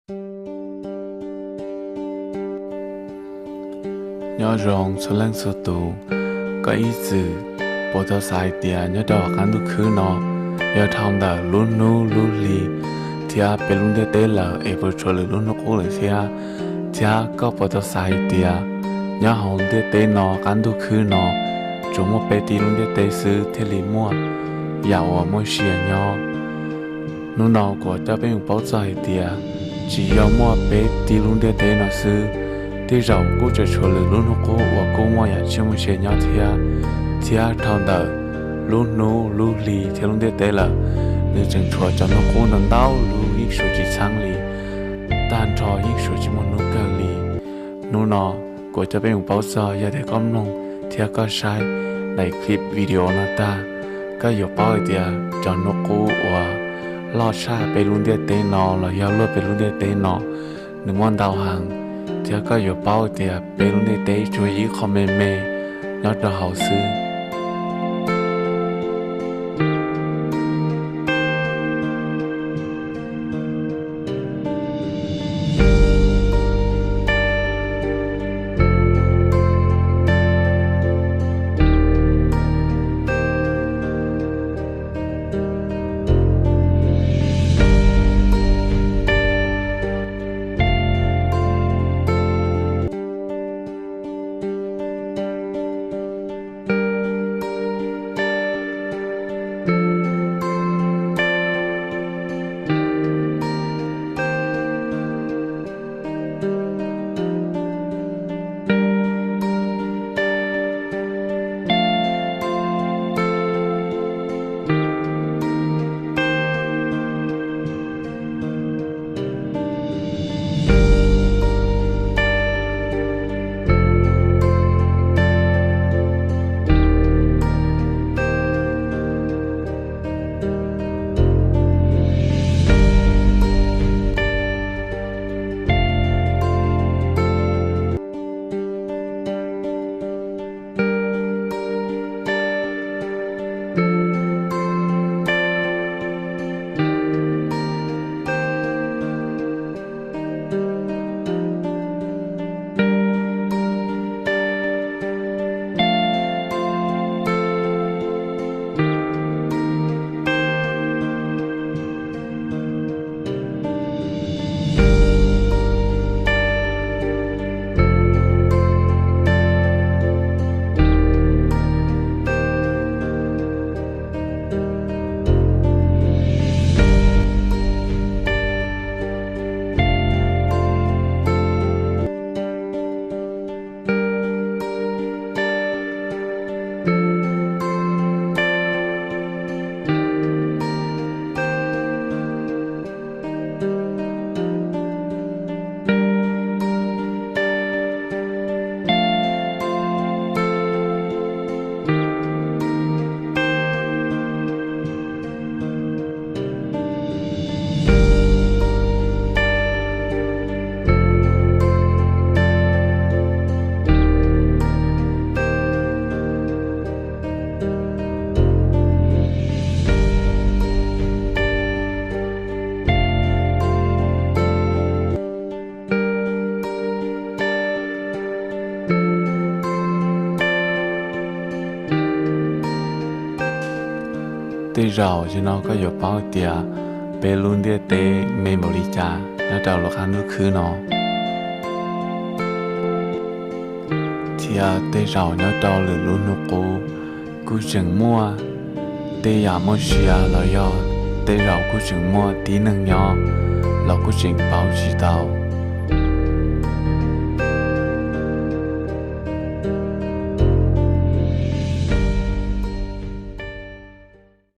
Nyob zoo txhua leej txhua tus, koj ib txwm puas tau xav hais tias nyob rau hauv qab ntuj khwb no yog dhau ntawm lub hnub lub hli thiab peb lub ntiaj teb lawm es puas tshuav lwm lub hnub qub lawm thiab? Thiab koj puas tau xav hais tias nyob hauv ntiaj teb no, qab ntuj khwb no, tsuas muaj peb tib lub ntiaj teb xwb thiaj li muaj yam uas muaj sia nyob? Hnub no kuv coj peb mus paub txog hais tias tsis yog muaj peb tib lub ntiaj teb no xwb, tej zaum kuj tseem tshuav lwm lub hnub qub uas kuj muaj yam tsiaj muaj sia nyob thiab. Thiab dhau ntawm lub hnub lub hli thiab lub ntiaj teb lawm, nws tseem tshuav cov hnub qub ntau ntau lub yeej suav tsis txheeb li, tag nrho yeej suav tsis muaj hnub kawg li. Hnub no kuv coj peb mus paub txog, yog tias koj mloog thiab koj saib daim clip video no tag, koj yuav paub hais tias cov hnub qub uas loj tshaj peb lub ntiaj teb no los yog luaj peb lub ntiaj teb no, nws muaj ntau heev, thiab koj yuav paub hais tias peb lub ntiaj teb tsuas yog ib qho me me nyob rau hauv xwb. Tej zaum yog no koj yuav paub tias peb lub ntiaj teb me npaum li cas nyob rau lub qab ntuj khwb no. Thiab tej zaum nyob rau lwm lub hnub qub kuj tseem muaj tej yam muaj sia los yog tej zaum kuj tseem muaj tib neeg nyob los kuj tseem paub tsis tau.